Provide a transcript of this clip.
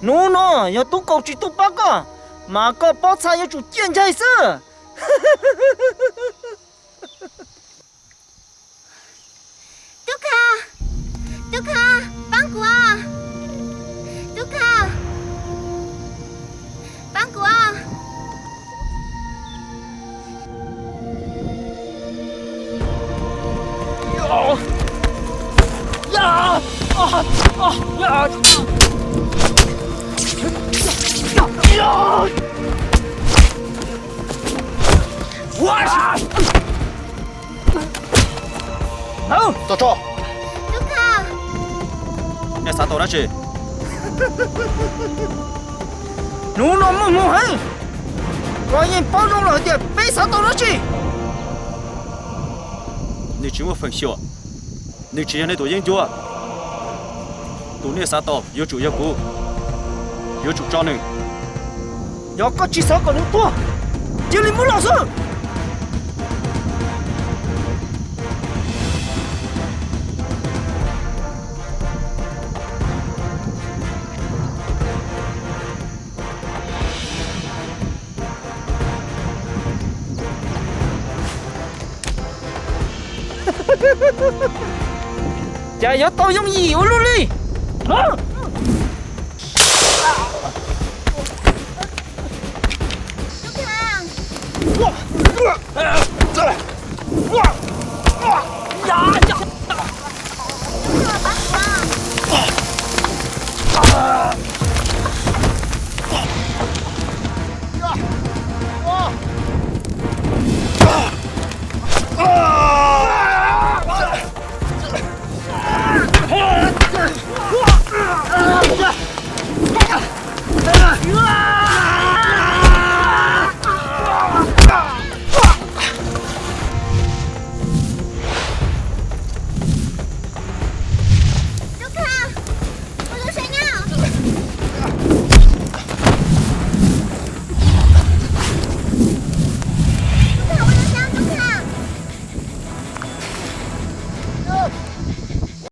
Hnub no yog Tub Kaus tsis tuaj pab koj, mas koj pob txha yuav tsum ciaj ncaig xwb. Tub Kaus, Tub Kaus, pab kuv os. Tub Kaus, pab kuv os. Tub Kaus, nej xav tau dab tsi? Hnub no muaj hmoo heev, koj yeej paub zoo lawm hais tias peb xav tau dab tsi. Nws tsis muaj feem xyuam, nws tsis yog nej tus yeeb ncuab. Tus nej xav tau yuav tsum yog kuv, yuav tsum tso nws. Yog koj tsis xav kom nws tuag, cia li muab los xwb. Cas yuav tau yooj yim ua luaj li.